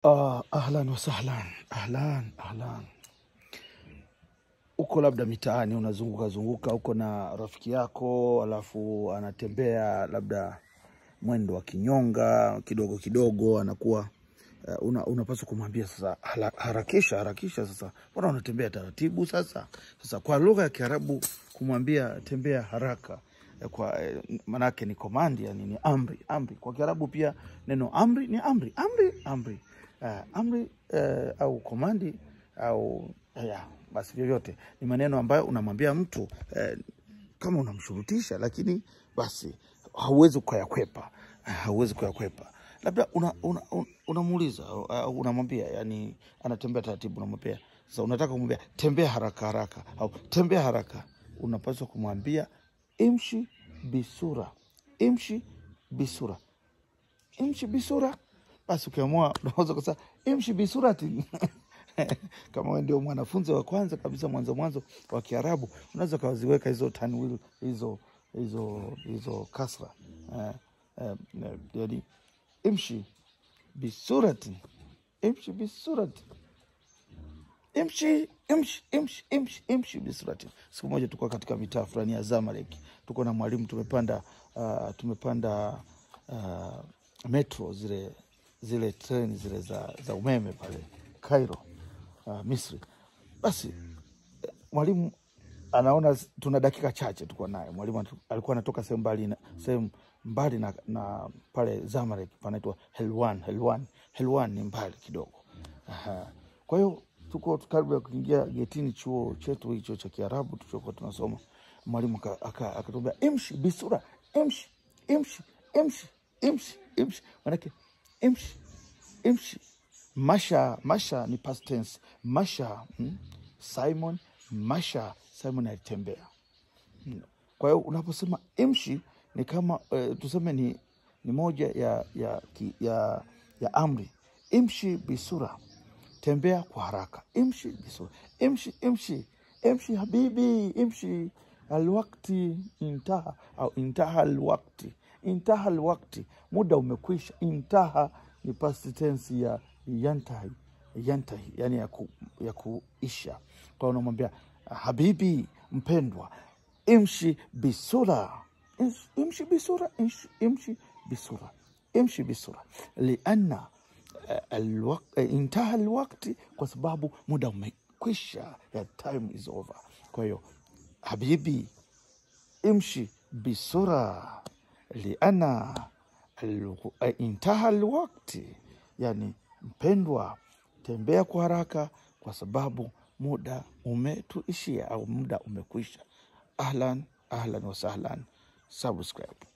Ahlan wa sahlan, ahlan, ahlan. Uko labda mitaani unazunguka zunguka, uko na rafiki yako, alafu anatembea labda mwendo wa kinyonga kidogo kidogo, anakuwa unapaswa kumwambia sasa, harakisha harakisha, sasa mbona unatembea taratibu sasa? Sasa kwa lugha ya Kiarabu kumwambia tembea haraka kwa manake ni command, yani ni amri, amri. Kwa Kiarabu pia neno amri ni amri, amri, amri. Amri au komandi au ya, basi vyovyote ni maneno ambayo unamwambia mtu kama unamshurutisha, lakini basi hauwezi kuyakwepa, hauwezi kuyakwepa. Labda unamuuliza au unamwambia, yani anatembea taratibu, unamwambia sasa, unataka kumwambia tembea haraka haraka au tembea haraka, unapaswa kumwambia imshi bisura, imshi bisura, imshi bisura. Basi ukiamua unaweza kusema imshi bisurati. Kama wewe ndio mwanafunzi wa kwanza kabisa mwanzo mwanzo wa Kiarabu, unaweza kaziweka hizo tanwil, hizo kasra, yani imshi bisurati, imshi bisurati, imshi imshi imshi imshi imshi bisurati. Siku moja tulikuwa katika mitaa fulani ya Zamalek, tuko na mwalimu, tumepanda metro, zile treni zile za umeme pale Cairo, Misri. Basi mwalimu anaona tuna dakika chache tuko naye. Mwalimu alikuwa anatoka sehemu mbali na pale Zamalek panaitwa Helwan, Helwan, Helwan ni mbali kidogo. Aha. Kwa hiyo tuko karibu ya kuingia getini chuo chetu hicho cha Kiarabu tulichokuwa tunasoma. Mwalimu akatuambia imshi bisura, imshi, imshi, imshi, imshi, imshi. Manake imshi, imshi. Masha, masha ni past tense. Masha, Simon, masha, Simon alitembea. Kwa hiyo unaposema imshi ni kama tuseme ni moja ya amri. Imshi bisura, tembea kwa haraka. Imshi bisura, imshi, imshi, imshi habibi, imshi. Alwakti intaha, au intaha alwakti, intaha alwakti, muda umekwisha. Intaha ni past tense ya yantahi, yantahi, yani ya kuisha. Kwa hiyo unamwambia habibi, mpendwa, imshi bisura, imshi bisura, imshi bisura, imshi bisura, lianna intaha alwakti, kwa sababu muda umekwisha, ya time is over. Kwa hiyo habibi imshi bisura lianna intaha alwakti, yani mpendwa, tembea kwa haraka kwa sababu muda umetuishia au muda umekwisha. Ahlan, ahlan wa sahlan. Subscribe.